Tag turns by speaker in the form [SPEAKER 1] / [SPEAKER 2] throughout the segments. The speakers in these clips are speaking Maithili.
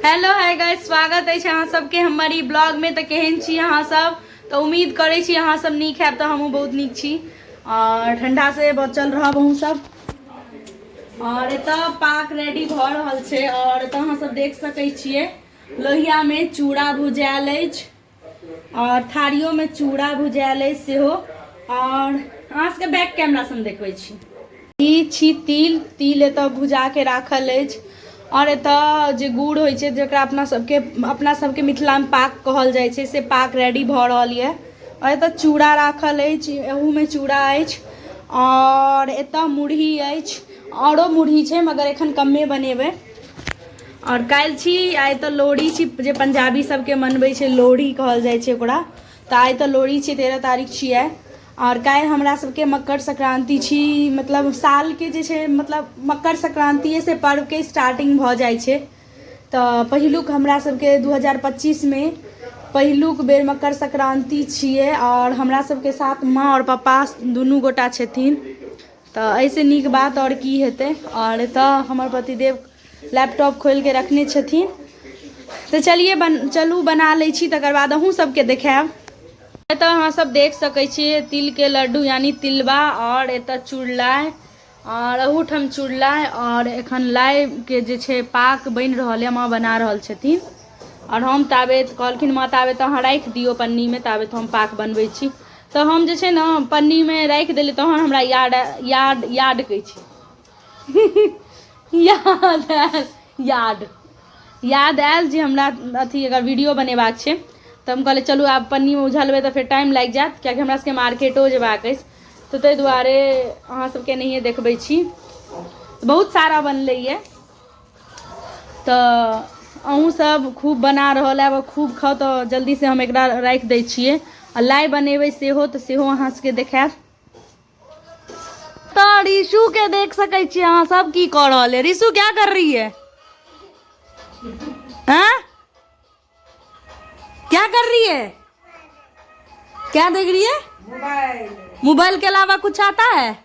[SPEAKER 1] हेलो हाय गाइस, स्वागत अछि अहाँ सबके हमर ई ब्लॉग में। तऽ केहन छी अहाँ सब? तऽ उम्मीद करै छी अहाँ सब नीक हैब, तऽ हमहूँ बहुत नीक छी और ठंडा से बचल रहब अहूँ सब। और एतऽ पाक रेडी भऽ रहल छै और एतऽ अहाँ सब देख सकै छियै लोहिया में चूड़ा भुजायल अछि और थारियो में चूड़ा भुजायल अछि सेहो। और अहाँ सबके बैक कैमरा से हम देखबै छी। ई छी तिल, तिल एतऽ भुजा के राखल अछि। और एतऽ जे गुड़ होइ छै, जकरा अपना सबके मिथिला में पाक कहल जाइ छै, से पाक रेडी भऽ रहल यऽ। और एतऽ चूड़ा राखल अछि, एहू में चूड़ा अछि। और एतऽ मुरही अछि, औरो मुरही छै मगर एखन कमे बनेबै। और काल्हि छी, आइ तऽ लोहड़ी छी, जे पंजाबी सबके मनबै छै, लोहड़ी कहल जाइ छै ओकरा। तऽ आइ तऽ लोहड़ी छी, 13 तारीख छियै। और काल्हि हमरा सबके मकर संक्रांति छी, मतलब सालके जे छै, मतलब मकर संक्रांतिए से पर्वके स्टार्टिंग भऽ जाइ छै। तऽ पहिलुक हमरा सबके 2025 में पहिलुक बेर मकर संक्रांति छियै। और हमरा सबके साथ माँ और पप्पा दुनू गोटा छथिन, तऽ एहिसँ नीक बात आओर की हेतै। आओर एतऽ हमर पतिदेव लैपटॉप खोलिके रखने छथिन। तऽ चलिए चलू बना लै छी, तकर बाद अहूँ सबके देखायब। एतऽ अहाँ सब देख सकै छियै तिलके लड्डू यानी तिलबा, आओर एतऽ चुड़लाइ, आओर अहूठाम चुड़लाइ। आओर एखन लाइके जे छै पाक बनि रहल यऽ, माँ बना रहल छथिन। आओर हम ताबे कहलखिन माँ ताबे तऽ अहाँ राखि दियौ पन्नीमे, ताबे तऽ हम पाक बनबै छी। तऽ हम जे छै ने पन्नीमे राखि देलियै, तहन हमरा याद याद याद कहै छी याद आयल, याद याद आयल जे हमरा अथी अगर वीडियो बनेबाक छै। तऽ हम कहलियै चलू आब पन्नीमे उझलबै तऽ फेर टाइम लागि जायत, कियाकि हमरा सबके मार्केटो जेबाक अछि। तऽ ताहि दुआरे अहाँ सबके नहिए देखबै छी। बहुत सारा बनलैए, तऽ अहूँ सब खूब बना रहल आयब, खूब खाउ। तऽ जल्दीसँ हम एकरा राखि दै छियै आ लाइ बनेबै सेहो, तऽ सेहो अहाँ सबके देखायब। तऽ ऋषु के देख सकै छियै अहाँ सब की कऽ रहल है। ऋषु क्या कर रही है? हाँ, क्या कर रही है? क्या देख रही है?
[SPEAKER 2] मोबाइल।
[SPEAKER 1] मोबाइल के अलावा कुछ आता है?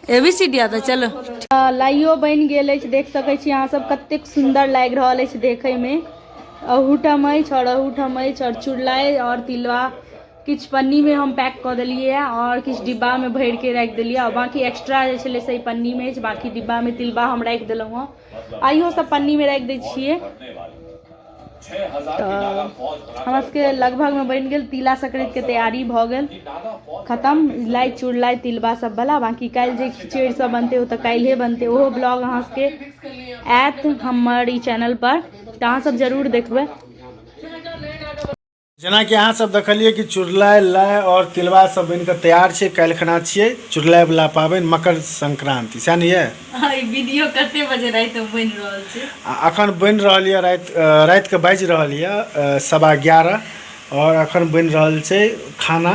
[SPEAKER 1] एबीसीडी आता है। चलो, लाइयो बनि गेल अछि, देख सकै छी अहाँ सब कतेक सुन्दर लागि रहल अछि देखैमे। अहूठाम अछि आओर अहूठाम अछि। आओर चुड़लाइ आओर तिलवा किछु पन्नीमे हम पैक कऽ देलियै आओर किछु डिब्बामे भरिके राखि देलियै, आओर बाँकी एक्स्ट्रा जे छलै से पन्नीमे अछि। बाँकी डिब्बामे तिलबा हम राखि देलहुँ हँ, आ इहो सब पन्नीमे राखि दै छियै। तऽ हमरा सबके लगभगमे बनि गेल, तिला संक्रान्तिके तैयारी भऽ गेल खतम, लाइ चुड़लाइ तिलबा सब बला। बाँकी काल्हि जे खिचड़ी सब बनतै ओ तऽ काल्हिए बनतै, ओहो ब्लॉग अहाँ सबके आयत हमर ई चैनल पर, तऽ अहाँ सब जरूर देखबै।
[SPEAKER 3] जेनाकि अहाँ सब देखलियै कि चुड़लाइ, लाइ आओर तिलबा सब बनि कऽ तैयार छै। काल्हि खना छियै चुड़लाइ वाला पाबनि, मकर संक्रांति, सएह ने ये?
[SPEAKER 1] ई वीडियो कते बजे राति मे बनि रहल छै?
[SPEAKER 3] आ अखन बनि रहल यऽ राति के बाजि रहल यऽ 11:15, आओर अखन बनि रहल छै खाना।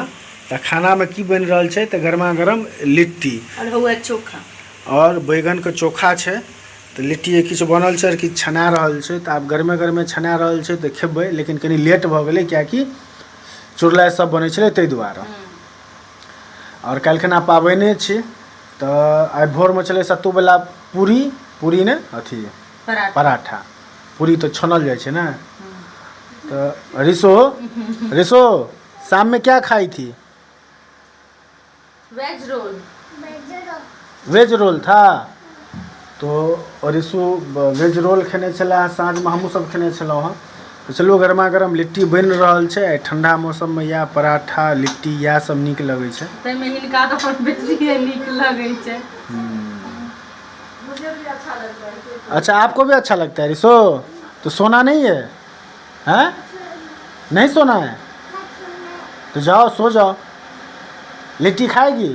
[SPEAKER 3] तऽ खाना मे की बनि रहल छै? तऽ गरमा गरम लिट्टी
[SPEAKER 1] आओर हौआ चोखा
[SPEAKER 3] आओर बैगन के चोखा छै। तऽ लिट्टी किछु बनल छै आओर किछु छना रहल छै। तऽ आब गरमे गरमे छना रहल छै तऽ खेबै, लेकिन कनि लेट भऽ गेलै किएकि चुड़लाइ सब बनै छलै ताहि दुआरे। आओर काल्हिखना पाबनि छी, तऽ आइ भोरमे छलै सत्तूवला पूरी, पूरी नहि अथी पराठा, पूरी तऽ छनल जाइ छै ने। तऽ रिसो, रिसो शाममे क्या खाई थी?
[SPEAKER 1] Veg roll.
[SPEAKER 3] वेज रोल था। तो रिसु वेज रोल खेने छलै साँझमे, हमहूँ सब खेने छलहुँ हँ। तऽ चलू, गरमा गरम लिट्टी बनि रहल छै। आइ ठंडा मौसममे इएह पराठा लिट्टी इएह सब नीक लगै छै।
[SPEAKER 1] ताहिमे हिनका तऽ आओर बेसिए नीक लगै छै। मुझे भी अच्छा लगता है।
[SPEAKER 3] अच्छा, आपको भी अच्छा लगता है रिसो? तो सोना नहीं है? हैं, नहीं सोना है तो जाओ सो जाओ। लिट्टी खाएगी?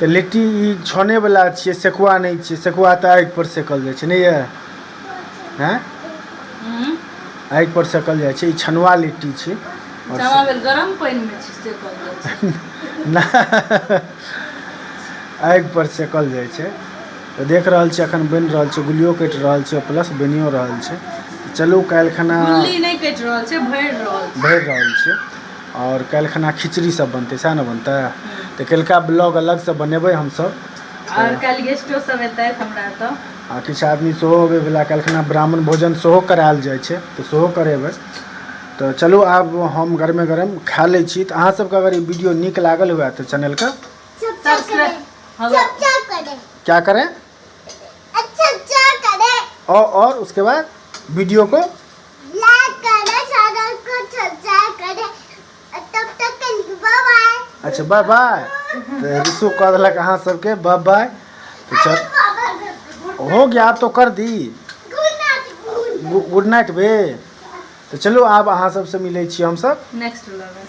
[SPEAKER 3] तऽ लिट्टी ई छानेवला छियै, सेकुआ नहि छियै। सेकुआ तऽ आगि पर सेकल जाइ छै, नहि ये? हैं, आगि पर सेकल जाइ छै। ई छनुआ लिट्टी छै।
[SPEAKER 1] आओर जमा भेल गरम पानिमे छै, सेकल जाइ छै।
[SPEAKER 3] नहि, आगि पर सेकल जाइ छै। तऽ देख रहल छी अखन बनि रहल छै, गुलियो कटि रहल छै, प्लस बनियो रहल छै। चलू, काल्हि खना
[SPEAKER 1] गुल्ली नहि कटि रहल छै, भरि रहल छै।
[SPEAKER 3] भरि रहल छै। आओर काल्हि खना खिचड़ी सब बनतै, सएह ने बनतै? तऽ काल्हिका ब्लॉग अलगसँ बनेबै हमसब।
[SPEAKER 1] आओर काल्हि गेस्टो सब एतै हमरा एतऽ।
[SPEAKER 3] आ किछु आदमी सेहो अबैवला। काल्हिखना ब्राह्मण भोजन सेहो करायल जाइ छै, तऽ सेहो करेबै। तऽ चलू, आब हम गरमे गरम खा लै छी। तऽ अहाँ सबके अगर ई वीडियो नीक लागल हुए तऽ चैनलके
[SPEAKER 1] सब्सक्राइब
[SPEAKER 3] क्या करें?
[SPEAKER 2] अच्छा करें।
[SPEAKER 3] और उसके बाद वीडियो को
[SPEAKER 2] लाइक करें, चैनल को सब्सक्राइब करें। तब तक के लिए बाय बाय।
[SPEAKER 3] अच्छा, बाय बाय। तऽ रिसू कह देलक अहाँ सबके बाय बाय। तऽ चल, हो गया, अब तो कर दी।
[SPEAKER 2] Good night.
[SPEAKER 3] गुड नाइट बे। तऽ चलू, आब अहाँ सबसँ मिलै छी हमसब
[SPEAKER 1] नेक्स्ट व्लॉग में।